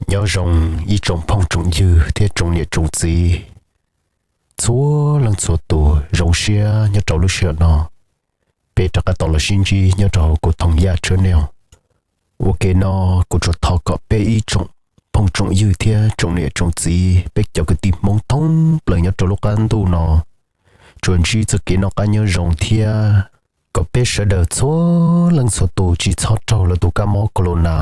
Nyob zoo ib tsoom phooj tsoom ywg thiab tsoom niam tsoom txiv txhua leej txhua tus, zoo siab nyob rau lub sij hawm no peb rov qab tau los sib ntsib nyob rau kuv Thoom Yaj channel. Ua ke no kuv tsuas thov kom peb ib tsoom phooj tsoom ywg thiab tsoom niam tsoom txiv, peb cov kwv tij Hmoob thoob plaws nyob rau lub qab ntuj no tsuas ntsib txoj kev noj qab nyob zoo thiab kom peb sawv daws txhua leej txhua tus tsis txhob raug lawv tus kab mob corona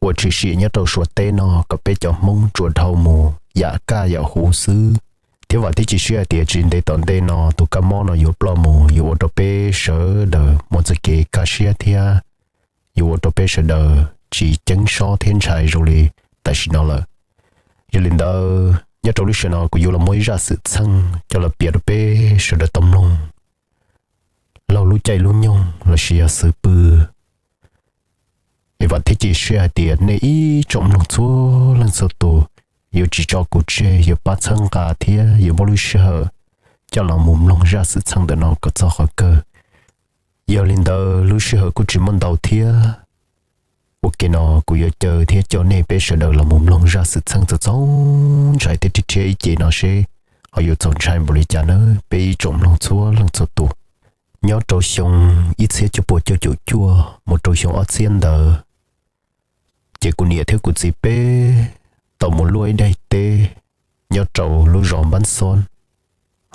uas tshwm sim nyob rau Suav teb no kom peb cov Hmoob tsuas dhau mus yam kaj yam huv xwb. Thiab vam thiab cia siab hais tias tsis ntev tom ntej no tus kab mob no yuav ploj mus, yuav ua rau peb sawv daws muaj txoj kev kaj siab thiab yuav ua rau peb sawv daws tsis ceeb sob thiab ntshai zoo li tam sim no lawm. Yog li ntawd nyob rau lub sij hawm no kuv yuav los muaj ib zaj xwm txheej coj los piav rau peb sawv daws tau mloog laug lub caij lub nyoog los sis yog xwm pw. Es vam thiab cia siab hais tias nej ib tsoom mloog txhua leej txhua tus yuav tsis tso kuv tseg, yuav pab txhawb nqa thiab yuav muab lub sij hawm coj los mus mloog zaj xwm txheej ntawm no kom txog qhov kawg. Yog li ntawd lub sij hawm kuj tsis muaj ntau thiab. Ua ke no kuv yuav caw thiab coj nej peb sawv daws los mus mloog zaj xwm txheej txaus txaus ntshai thiab rhiab rhiab ib ce no seb ho yuav txaus ntshai npaum li cas nawb peb ib tsoom mloog txhua leej txhua tus. Nyob rau xyoo ib txhiab cuaj puas cuaj caum cuaj mus rau xyoo ob txhiab ntawd, ces kuv niam thiab kuv txiv peb tau mus luaj ib daim teb nyob rau lub zos Npab Xob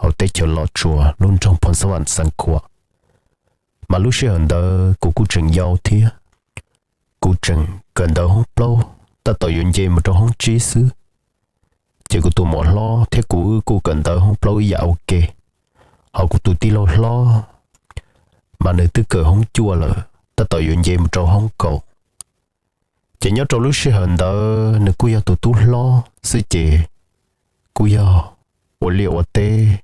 hauv teb chaws Los Tsuas lub nroog Phoo Xab Vam Xeev Khuam. Mas lub sij hawm ntawd kuv kuj tseem yau thiab, kuv tseem kawm ntawv hoob plaub tab tom yuav nce mus rau hoob tsib xwb. Ces kuv tus muam hlob thiab kuv wb kuj kawm ntawv hoob plaub ib yam ua ke, ho kuv tus tij laug hlob mas nws twb kawm hoob cuaj lawm tab tom yuav nce mus rau hoob kaum. Ces nyob rau lub sij hawm ntawd nws kuj yog tus tub hlob xwb ces kuj yog ua liaj ua teb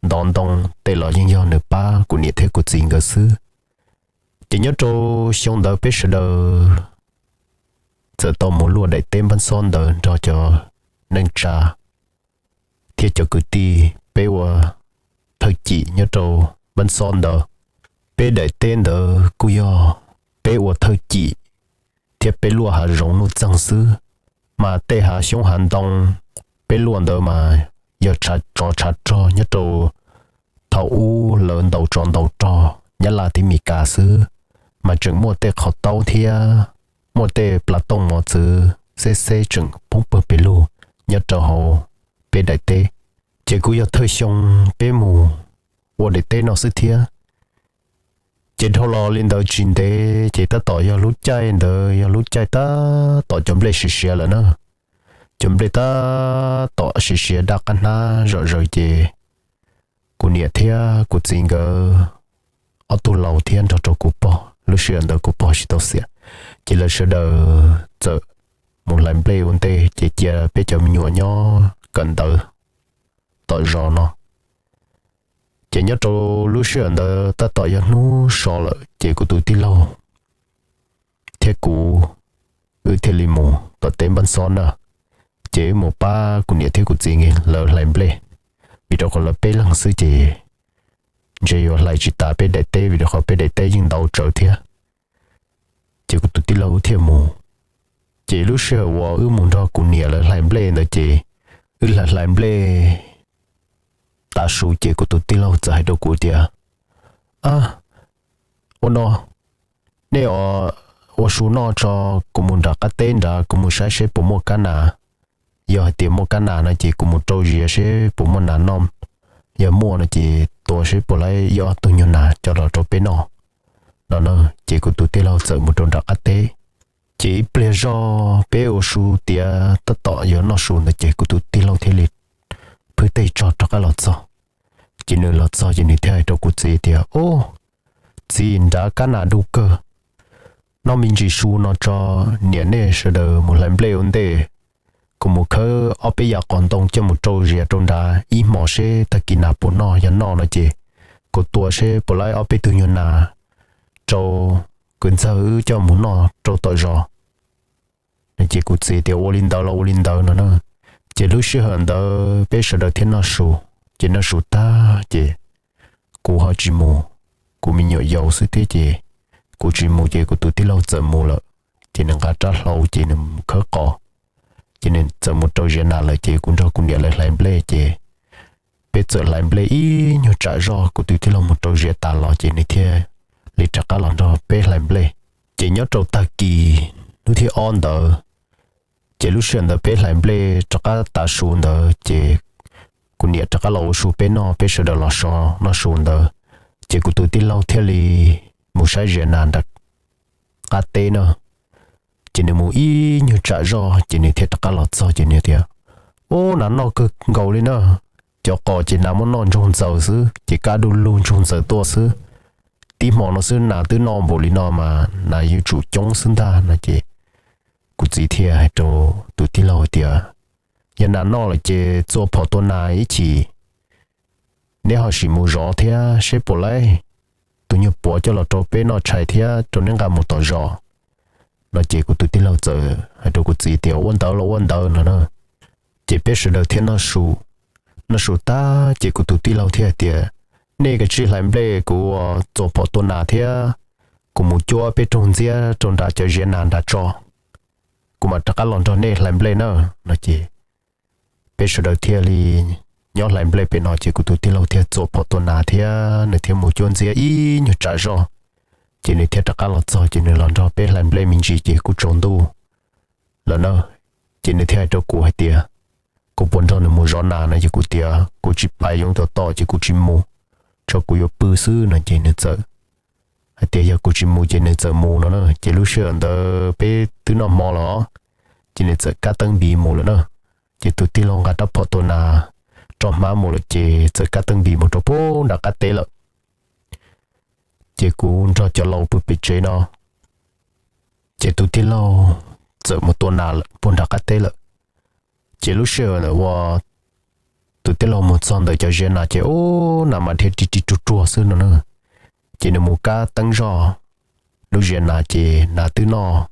ntov ntoo tej los yeej yog nws pab kuv niam thiab kuv txiv nkawd xwb. Ces nyob rau xyoo ntawd peb sawv daws txawm tau mus luaj daim teb Npab Xob ntawd nrog cov neej tsa thiab cov kwv tij peb ua thawj cim nyob rau Npab Xob ntawd. Peb daim teb ntawd kuj yog peb ua thawj cim thiab peb luaj hav zoov nuj txeeg xwb, mas tej hav xyoob hav ntoo peb luaj ntawd mas yog tsov tshav rog nyob rau thaum ub lawv ntaus tsov ntaus rog Nyab Laj thiab Mes Kas xwb, mas tseem muaj tej qhov taub thiab muaj tej plas tooj mov txwv xeb xeb tseem poob pawg pes lug nyob rau hauv peb daim teb. Ces kuj yog thawj xyoo peb mus ua daim teb no xwb thiab. Ces dhau los li ntawd tsis ntev ces tab tom yog lub caij ntawd yog lub caij tab tom cov nplej siav siav lawm na. Cov nplej tab tom siav siav daj qab hnab zom zaws ces kuv niam thiab kuv txiv nkawd ob tug laus thiab nrog rau kuv pog, lub sij hawm ntawd kuv pog tsis tau xiam, ces lawv sawv daws txawm mus hlais nplej ua ntej ces cia peb cov me nyuam nyob kawm ntawv tom zos no. Ces nyob rau lub sij hawm ntawd tab tom yog hnub so lawm ces kuv tus tij laug thiab kuv wb thiaj li mus tom teb Npab Xob na. Ces wb mus pab kuv niam thiab kuv txiv lawv hlais nplej, vim rau qhov lawv peb leeg xwb ces ntshe yuav hlais tsis tas peb daim teb vim rau qhov peb daim teb yeej ntau tsawv thiab. Ces kuv tus tij laug wb thiaj mus. Ces lub sij hawm uas wb mus nrog kuv niam lawv hlais nplej ntawd ces wb hlais hlais nplej tav su ces kuv tus tij laug txawm hais rau kuv tias, A, ua no, nej ua su noj tso, kuv mus nram qab teb nrad kuv mus saib seb puas muaj kab nas. Yog hais tias muaj kab nas no ces kuv mus rau ziav seb puas muaj nas noj. Yog muaj no ces tua seb puas laib ib ob tug nyuag nas coj los rau peb noj no na. Ces kuv tus tij laug txawm mus rau nram qab teb. Ces ib pliag zog peb ua su tiav tab tom yuav noj su ntawd ces kuv tus tij laug thiaj li phwj tej tsog rov qab los txog. Ces nws los txog ces nws thiaj hais rau kuv txiv tias, Ub, txiv, nrad kab nas du kawg. Noj me ntsis su no tso, niam nej sawv daws mus hlais nplej ua ntej. Kuv mus khawb ob peb yav qos ntoo coj mus rau ziav rau nrad ib hmos seb tag kis nas puas noj, yog noj no ces kuv tua seb puas laib ob peb tug nyuag nas rau kwv ntxawg wb coj mus noj rau tom zos. Ces kuv txiv tias, Ua li ntawd los ua li ntawd no na. Ces lub sij hawm ntawd peb sawv daws thiaj noj su. Ces noj su tag ces kuv ho tsis mus, kuv me nyuam yaus xwb thiab ces kuv tsis mus ces kuv tus tij laug txawm mus lawm. Ces nws nqa rab hlau ces nws mus khawb qos, ces nws txawm mus rau ziav nas lawm ces kuv nrog kuv niam lawv hlais nplej ces peb txawm hlais nplej ib nyuag tsam zoj, kuv tus tij laug mus rau ziav tas los ces nws thiaj li rov qab los nrog peb hlais nplej. Ces nyob rau tag kis hnub thib ob ntawd, ces lub sij hawm ntawd peb hlais nplej rov qab tas su ntawd ces kuv niam rov qab los ua su peb noj, peb sawv daws los so noj su ntawd, ces kuv tus tij laug thiaj li mus saib ziav nas nram qab teb na. Ces nws mus ib nyuag tsam zoj ces nws thiaj rov qab los txog ces nws tias, Ub, nas noj kawg nkaus li na. Cov qos ces nas muab noj ntsoog ntxaws xwb ces kab du lug ntsoog ntxaws tuaj xwb. Tib hmo no xwb nas twb noj npaum li no mas nas yuav tsum coob xwb ntag no ces kuv txiv thiaj hais rau tus tij laug tias, Yog nas noj lawm ces txua phom tua nas ib chim, neb ho sim mus zov thiab seb puas laib tus nyuag puav coj los rau peb noj tshais thiab rau neb nqa mus tom zos no ces kuv tus tij laug txawm hais rau kuv txiv tias, Ua ntawd los ua ntawd no na. Ces peb sawv daws thiaj noj su. Noj su tag ces kuv tus tij laug thiaj tias, Nej kav tsij hlais nplej, kuv txua phom tua nas thiab kuv mus cuab peb rooj ntxiab rau nram cov ziav nas nram tso, kuv mam rov qab los nrog nej hlais nplej na no ces peb sawv daws thiaj li nyob hlais nplej pem no ces kuv tus tij laug thiaj txua phom tua nas thiab nws thiaj mus cuab ntxiab ib nyuag tsam zoj. Ces nws thiaj rov qab los txog ces nws los nrog peb hlais nplej me ntsis ces kuj tsaus ntuj lawm na. Ces nws thiaj hais rau kuv hais tias, Kuv puas nrog nws mus zov nas no ces kuv tias, Kuv tsis pais yoov tom tom ces kuv tsis mus, tso kuv yuav pw xwb no ces nws txawm hais tias yog kuv tsis mus ces nws txawm mus no na. Ces lub sij hawm ntawd peb twb noj hmo lawm os, ces nws txawm kab teeb npiv mus lawm na. Ces tus tij laug nqa rab phom tua nas rau hmab mus lawm ces txawm kab teeb npiv mus rau puag nram qab teb lawm. Ces kuv nrog cov laus pw pem tsev no, ces tus tij laug txawm mus tua nas lawm puag nram qab teb lawm. Ces lub sij hawm ntawd uas tus tij laug mus txog ntawm cov ziav nas ces ub, nas mas dhia ri ri ruag ruag xwb no na. Ces nws mus kab teeb zoj lub ziav nas ces nas twb noj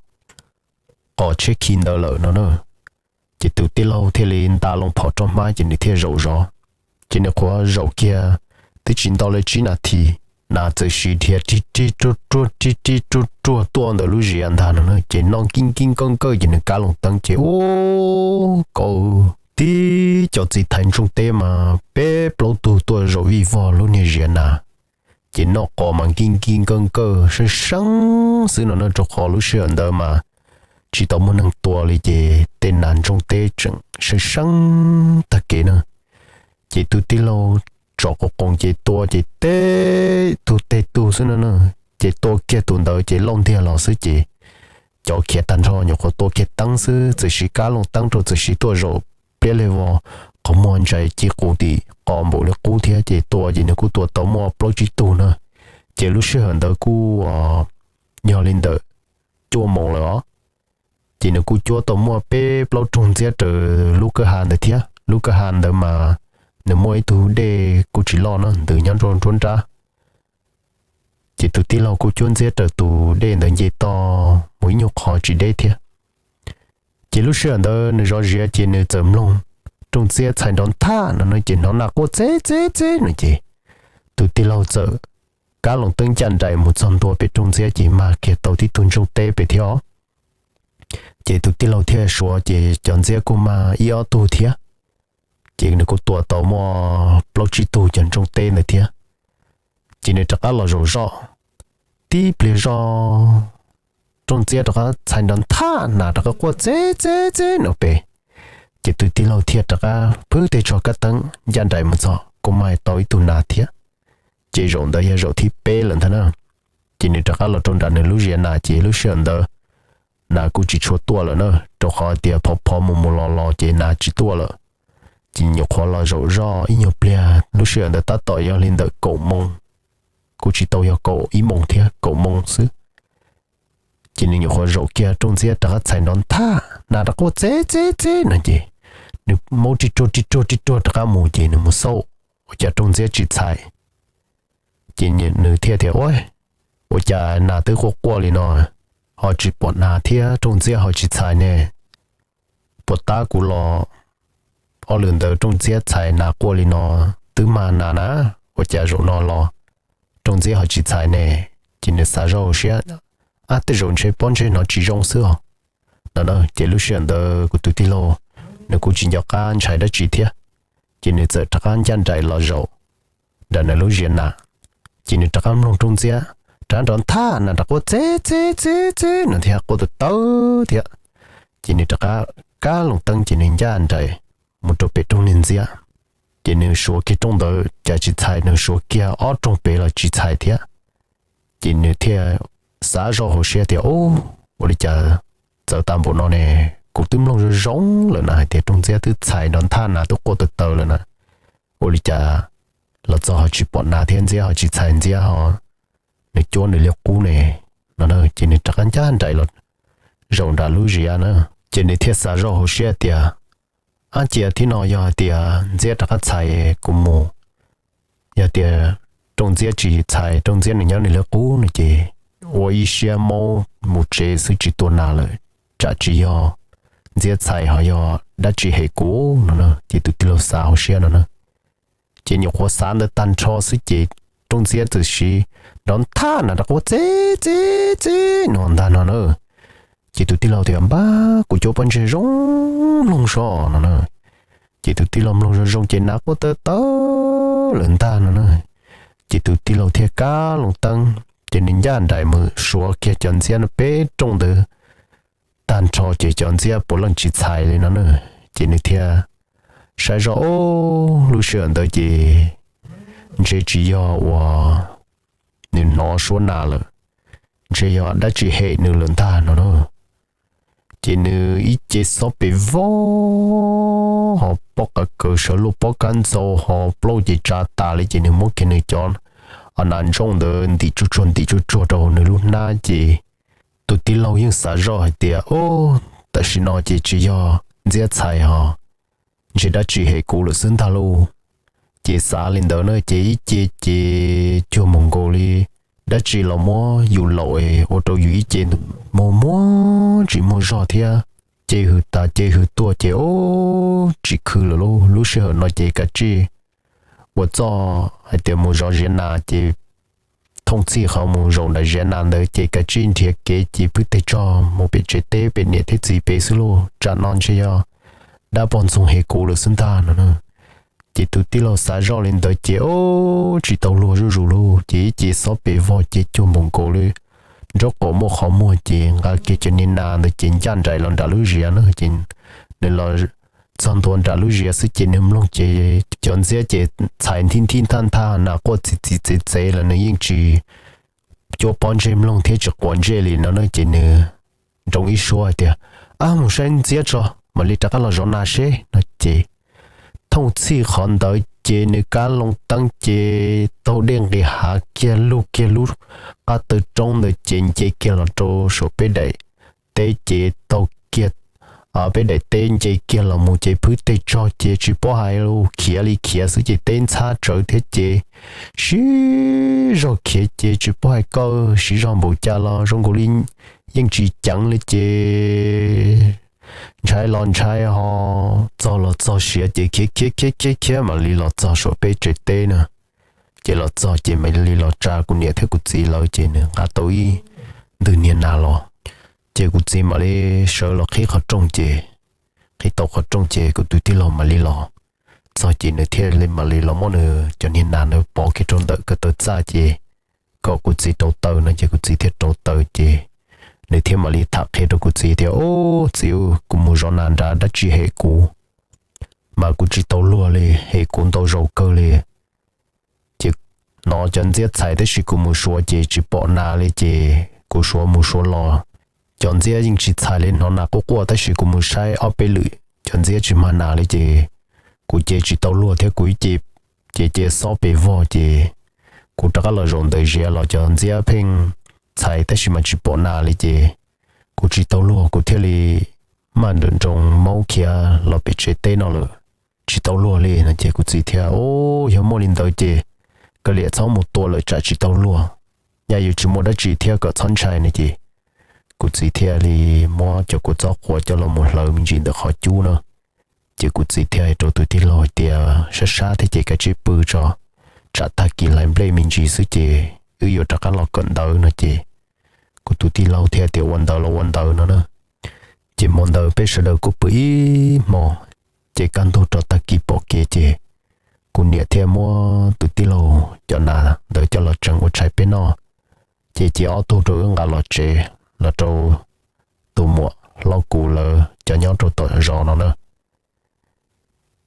qos tsheb khi ntawd lawm no na. Ces tus tij laug thiaj li nta loo phom rau hmab ces nws thiaj zaum zov. Ces nws qhuav zaum kiag twb tsis nto li tsib nas this, nas txawm sim dhia ri ri ruag ruag ri ri ruag ruag tuaj ntawm lub ziav ntag no na. Ces noj nkij nkij nkawj nkawj ces nws kab loo teeb ces ub, kaum tib co txiv thais ntsooj teb mas peb plaub tug tuaj zaum vij vog lub niag ziav nas. Ces noj qos mas nkij nkij nkawj nkawj seeb seeb xwb no na, rau qhov lub sij hawm ntawd mas tsis tau muaj neeg tua li ces tej nas ntsooj teb tseem seeb seeb tag kev na. Ces tus tij laug tsom qoos qoos ces tua ces teb tug teg tug xwb no na. Ces tua kiag tus ntawd ces lauj ntiag los xwb ces cov khiav tag nrho nyuam qhuav tua kiag teeb xwb, txawm siv kab loo teeb rau txawm siv tuaj zaum pliab li vos, qhov muag ntsais ci qus tim qos npaum li qub thiab ces tua ces nws kuj tua tau muaj plaub tsib tug na. Ces lub sij hawm ntawd kuj yog li ntawm cuaj moos lawm os. Ces nws kuj cuab tau muaj peb plaub rooj ntxiab raws lub kwj ha ntawd thiab. Lub kwj ha ntawd mas nws muaj ib tug dej kuj tsis loj na, ntws nyob nruab nruab nrab. Ces tus tij laug kuj cuab ntxiab raws tus dej ntawd nce toj mus ib nyuag qhov tsis deb thiab. Ces lub sij hawm ntawd nws zov ziav ces nws txawm mloog rooj ntxiab txhais nrov nthaj no no ces hnov nas quaj txeb txeb txeb no ces tus tij laug txawm kab loo teeb ncaj nraim mus txog ntua pem rooj ntxiab ces mag kiag tau tib tug ntsooj teb pem thiab os. Ces tus tij laug thiaj suav ces cov ntxiab kuj mag ib ob tug thiab. Ces nws kuj tua tau muaj plaub tsib tug cov ntsooj teb ntawd thiab. Ces nws rov qab los zaum zoj, tib pliag zoj rooj ntxiab rov qab txhais nrov nthaj, nas rov qab quaj txeb txeb txeb no pem. Ces tus tij laug thiaj rov qab phwb tej tsho kab teeb ncaj nraim mus txog kuj mag tau ib tug nas thiab. Ces zaum ntawd yog zaum thib peb lawm ntag na. Ces nws rov qab los rau nram nws lub ziav nas ces lub sij hawm ntawd nas kuj tsis tshua tuaj lawm na, rau qhov tias phov phov mus mus los los ces nas tsis tuaj lawm. Ces nyuam qhuav los zaum zoj ib nyuag pliag, lub sij hawm ntawd tab tom yog li ntawm kaum moos, kuj tsis tau yog kaum ib moos thiab, kaum moos xwb. Ces nws nyuam qhuav zaum kiag rooj ntxiab rov qab txhais nrov nthaj, nas rov quaj txeb txeb txeb no ces nws maub ri ruag ri ruag ri ruag rov qab mus ces nws mus xauj ua cas rooj ntxiab tsis txhais. Ces nws thiaj tias, Ua, ua cas nas twb quaj quaj li no ho tsis pom nas thiab rooj ntxiab ho tsis txhais ne? Puas tab kuv los ob lwm ntawd rooj ntxiab txhais nas quaj li no twb mag nas na, ua cas zaum no los rooj ntxiab ho tsis txhais ne? Ces nws xav zoj hauv siab, Ab, tej zaum ntshe pob ntseg hnov tsis zoo xwb os, no na. Ces lub sij hawm ntawd kuv tus tij laug nws kuj tsis nco qab ntshai dab tsi thiab, ces nws txawm rov qab ncaj nraim los zaum nram nws lub ziav nas. Ces nws rov qab mloog rooj ntxiab, rov qab nrov nthaj nas rov quaj txeb txeb txeb txeb no thiab, quaj tawv tawv thiab. Ces nws rov qab kab loo teeb ces nws ncaj nraim mus rau pem rooj niag ntxiab. Ces nws suav kiag rooj ntawd cas tsis txhais, nws suav kiag ob rooj pem los tsis txhais thiab. Ces nws thiaj xav zoj hauv siab tias, Ub, ua li cas txawv tas npaum no ne? Kuv twb mloog zoo zoo lawm na, hais tias rooj ntxiab twb txhais nrov nthaj nas twb quaj tawv tawv lawm na, ua li cas los txog ho tsis pom nas thiab, ntxiab ho tsis txhais, ntxiab ho nws cuab nws liab qub ne, no na. Ces nws rov qab ncaj nraim los zaum nram lub ziav na. Ces nws thiaj xav zoj hauv siab tias, Ab, cia thib no yog hais tias ntxiab rov qab txhais kuv mus, yog tias rooj ntxiab tsis txhais, rooj ntxiab nws nyob nws liab qub no ces ua ib siab maub mus tsev xwb tsis tua nas lawm, tsam tsis yog ntxiab txhais ho yog dab tsi hem kuv no na. Ces tus tij laug xav hauv siab no na. Ces nyuam qhuav xav ntawd tag nrho xwb ces rooj ntxiab txawm sis nrov nthaj nas rov quaj txeb txeb txeb no ntag no na. Ces tus tij laug tias, Npab, kuv cuab pob ntseg zoo mloog so no na. Ces tus tij laug mloog zoo zoo ces nas quaj tawv tawv lawm ntag no na. Ces tus tij laug thiaj kab loo teeb, ces nws ncaj nraim mus suav kiag cov ntxiab no pem rooj ntawd tag nrho ces cov ntxiab puav leej tsis txhais li no na. Ces nws thiaj saib zoj, Ob, lub sij hawm ntawd ces ntshe tsis yog uas nws hnov suab nas lawm, ntshe yog dab tsi hem nws lawm ntag no na. Ces nws ib ce xob pes vog ho pob qav kaws sawv luaj pob kab ntxau ho plaub ces tsa tas li ces nws muab kiag nws cov nas ntsooj ntawd ntim tsuag tsuag ntim tsuag tsuag rau nws lub hnab ces tus tij laug yeej xav zoj hais tias, Ub, tam sim no ces tsis yog ntxiab txhais ho ntshe dab tsi hem kuv lawm xwb ntag lauj. Ces xav li ntawd na ces ib ce ces cuag mus nkaus li dab tsi los muab yus laum ua rau yus ib ce muag muag tsis muaj zog thiab. Ces hws tas ces hws tuaj ces ub tsis khw lawm lauj. Lub sij hawm no ces kav tsij ua txuj hais tias mus zov ziav nas ces thooj txhij qhov mus zaum nram ziav nas ntawd ces kav tsij nrhiav kev ces phwb teg tsog mus pem tsev teb pem niam thiab txiv pem xwb lauj, tsam no ntshe yog dab poj ntxoog hem kuv lawm xwb ntag no na. Ces tus tij laug xav zoj li ntawd ces ub tsis tau luag zuj zus lauj, ces ib ce xob pes vog ces cuag npaum nkaus li nraub qaum muaj qhov muag ces nqa kiag cov niag nas ntawd ces ncaj nraim los nram lub ziav na. Ces nws los txog ntua nram lub ziav xwb ces nws mloog ces cov ntxiab ces txhais nthib nthib nthaj nthaj nas quaj txiv txiv txev txev los nws yeej tsis cuab pob ntseg mloog thiab tsis quav ntsej li no na. Ces nws nroo ib suab hais tias, Ab, mus saib ntxiab tso mam li rov qab los zov nas seb no ces thooj txhij qhov ntawd ces nws kab loo teeb ces taug dej nqis hav kiag lug kiag lub qab taw roob ntawd ces nce kiag los rau saum peb daim teb ces taug kiag peb daim teb nce kiag los mus ces phwb teg tsog ces tsis paub hais lus khiav li khiav xwb ces teb ntxhab tsawv thiab ces siv zog khiav ces tsis paub hais kawg, siv zog npaum cas los zoo nkaus li yeej tsis ceev li ces ntshai los ntshai ho txog los txog siav ces khiav khiav khiav khiav khiav mam li los txog saum peb tsev teb na. Ces los txog ces mam li los tsa kuv niam thiab kuv txiv lawv ces nws nqa tau ib ntwg niag nas los. Ces kuv txiv mam li sawv los qhib qhov rooj ces, qhib tau qhov rooj ces kuv tus tij laug mam li los txog ces nws thiaj li mam li los muab nws cov niag nas ntawd pov kiag rau ntawm ko taw txaj ces kom kuv txiv rauv taws no ces kuv txiv thiaj rauv taws ces nws thiaj mam li tham qhia rau kuv txiv tias, Ub, txiv, kuv mus zov nas nrad dab tsi hem kuv, mas kuv tsis tau luag li, hem kuv ntau zaus kawg li. Ces hnov cov ntxiab txhais tab sis kuv mus suav ces tsis pom nas li ces kuv suav mus suav los cov ntxiab yeej tsis txhais li, hnov nas quaj quaj tab sis kuv mus saib ob peb lwm cov ntxiab tsis mag nas li ces kuv ces tsis tau luag thiab kuv ib ce ces ces xob pes vog ces kuv rov qab los zaum ntawm ziav los cov ntxiab pheej txhais tab sis mas tsis pom nas li ces kuv tsis tau luag kuv thiaj li maj nrawm nroos maub khiav los pem tsev teb no lawm, tsis tau luag li no ces kuv txiv thiaj, Ub, yog muaj li ntawd ces koj liam txhob mus tua lawm tsam tsis tau luag, nyaj yuav tsis muaj dab tsi thiab kom txhob ntshai no ces kuv txiv thiaj li muab cov kua txob quav coj los mus hlawv me ntsis ntawm qhov cub na. Ces kuv txiv thiaj hais rau tus tij laug hais tias, Sab sab thiab ces kav tsij pw tso, tsam tag kis hlais nplej me ntsis xwb ces wb yuav rov qab los kawm ntawv no ces kuv tus tij laug thiaj tias ua ntawd los ua ntawd no na. Ces hmo ntawd peb sawv daws kuj pw ib hmo, ces kaj ntug rau tag kis pom kev ces kuv niam thiaj muab tus tij laug cov nas ntawd coj los tseev ua tshais peb noj. Ces cia ob tug rau wb nqa los tsev, los rau tus muam hlob kuv lawv cov nyob rau tom zos no na.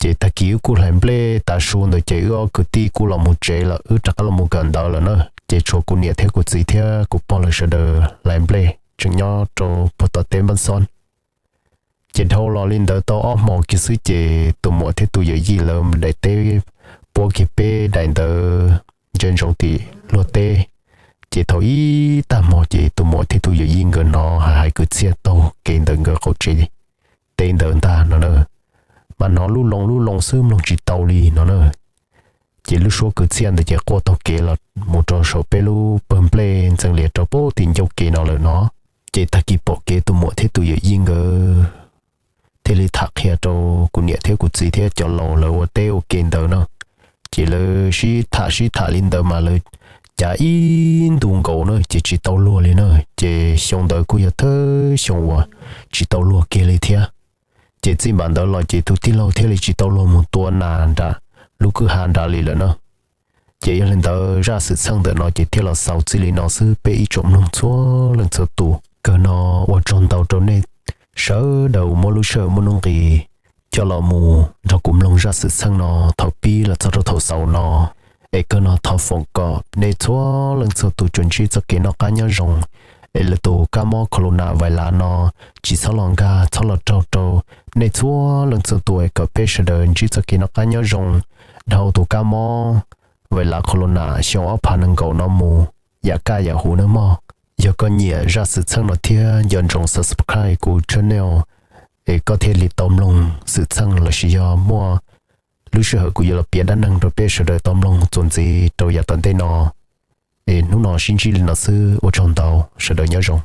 Ces tag kis wb kuj hlais nplej tas su ntawd ces wb ob kwv tij kuj los mus tsev lawm, wb rov qab los mus kawm ntawv lawm na. Ces tshuav kuv niam thiab kuv txiv thiab kuv pog lawv sawv daws hlais nplej tseem nyob rau puag tom teb npab xob. Ces dhau los li ntawd tau ob hmos kiag xwb ces tus muam thiab tus yawm yij lawv daim teb puab kiag peb daim ntawd ntsia ntsoov tim luag teb. Ces thaum ib tag hmo ces tus muam thiab tus yawm yij nkawd hnov hais hais kwv txhiaj taug kev ntawm nkawd qaum tsev teb ntawd ntag no na. Mas hnov lub loo lub loo xwb mloog tsis tau li no na. Ces lub suab kwv txhiaj ntawd ces quaj taug kev los mus rau saum peb lub pawg nplej ntxeev lias rau puag tim ncauj kev no lawm no. Ces tag kis pom kev tus muam thiab tus yawm yij nkawd thiaj li tham qhia rau kuv niam thiab kuv txiv thiab cov laus lawv ua teb ua ke ntawd no. Ces lawv sib tham sib tham li ntawd mas lawv cav ib ntu nkaus na ces tsis tau luag li na. Ces xyoo ntawd kuj yog thawj xyoo uas tsis tau luag kiag li thiab. Ces txij npaum ntawd los ces tus tij laug thiaj li tsis tau luag mus tua nas nram lub kwj ha nrad li lawm na. Ces yog li ntawd zaj xwm txheej ntawm no ces thiaj los xaus txij li no xwb, peb ib tsoom mloog txhua leej txhua tus. Kawg no ua tsaug ntau rau nej sawv daws uas muab lub sij hawm muaj nuj nqis coj los mus nrog kuv mloog zaj xwm txheej no thaum pib los txog rau thaum xaus no. Es kawg no thov foom kom nej txhua leej txhua tus tsuas ntsib txoj kev noj qab nyob zoo, es lawv tus kab mob corona vais lav no tsis txhob los nkag txhob los raug rau nej txhua leej txhua tus, es kom peb sawv daws ntsib txoj kev noj qab nyob zoo dhau tus kab mob vais lav corona xyoo ob phav nees nkaum no mus yam kaj yam huv nawb mog. Yog koj nyiam zaj xwm txheej no thiab nco ntsoov subscribe kuv channel, es koj thiaj li tau mloog xwm txheej lossis yog muaj lub sij hawm kuv yuav los piav dab neeg rau peb sawv daws tau mloog txuas ntxiv rau yav tom ntej no. Es hnub no sib ntsib li no xwb, ua tsaug ntau, sawv daws nyob zoo.